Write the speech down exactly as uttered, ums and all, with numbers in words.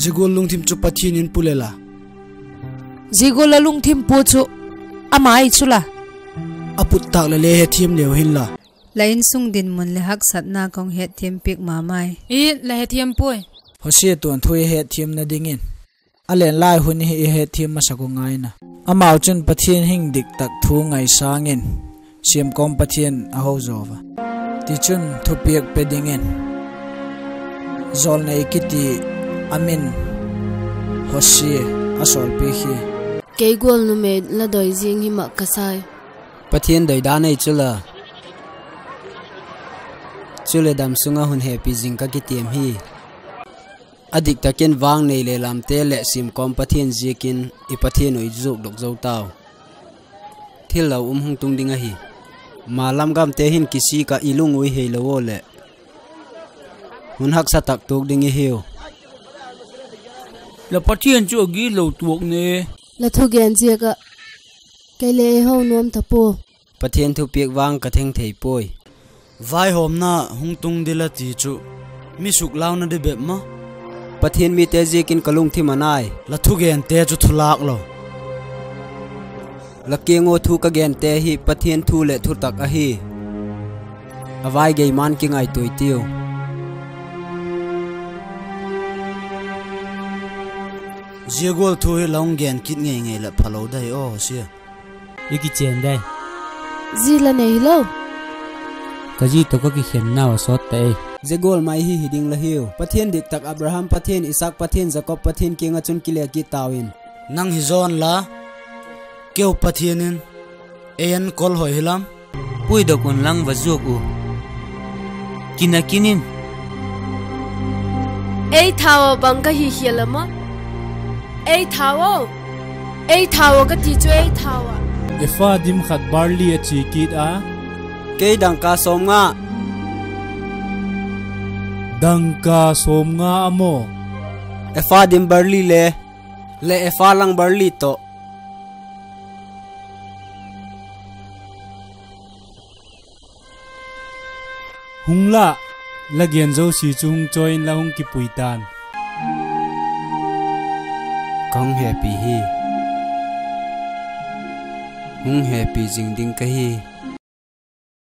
Zia gual lungthim chu Pathian in pule la. Zia gual a lungthim pua chu ama i chu la. A put tâk leh le hethiam leu hin la. La insung dinmun leh haksatna ka hung hetthiam piak ma mai. I la hethiam puai. Hosea tuanthu i hetthiamna dingin a lenlai hun hi i hetthiam masak u ngai na. Amau chun Pathian hing dik tak thu ngai sâng in siamkawm pathian a ho zaw a. Tichun, thupiak pe dingin jawlnei kiti a min Hosea a sawlpiak hi. Kei gual numei la doi ziang hi mak ka sai. Pathian doi dan ei chu la. Chuleh, dam sung ah hun hepi zing ka kitiam hi. A dik tak in vang nei leh lamte leh siamkawm pathian ziakin i Pathian uh i zuakdok zo tau. Thil lo um hung tung ding ahi. Malam gamte hin kisik ah i lung ui heilo ua leh, hun haksa tak tuak ding i hiu. La Pathian chu a gitlo tuak ne. La thugen ziak ah kei le ei ho nuam ta pua. Pathian thupiak vang ka theng thei puai. Vaihawmna hung tung ding la ti chu, mi suklauna di bep maw? Pathian mite ziakin ka lungthim a nai. La thugente chu thulâk lo. La kiang ua thu ka gente hi Pathian thu leh thutak ahi. A vai gei man kingaitua tiu. Zia gual thu hi la hung gen kit ngei ngei leh phalo dai aw Hosea. I kichen dai. Zi la nei hilo. Ka zi tawh ka kikhenna uh a sawt ta ei. Zia gual mai hi hi ding la hiu. Pathian dik tak Abraham Pathian, Isaak Pathian, Jakob Pathian kiang ah chun kile kit tau in. Nang hi zawn la, keu Pathian in ei en kol hoi hilam. Puidok un lang va zuak u. Kina kin in. Ei thau ah bang ka hi hial a maw? Ei thau aw. Ei thau ah ka ti chu ei thau ah. Epha dim khat barley a chia kit a. Kei dangka sawmnga. Dangka sawmnga a maw? Epha dim barley le, leh epha lang barley tawh. Hung la, la gen zosia chu hung chawi inla hung kipui ta'n. Ka hung hepi hi. Hung hepi zing ding ka hi.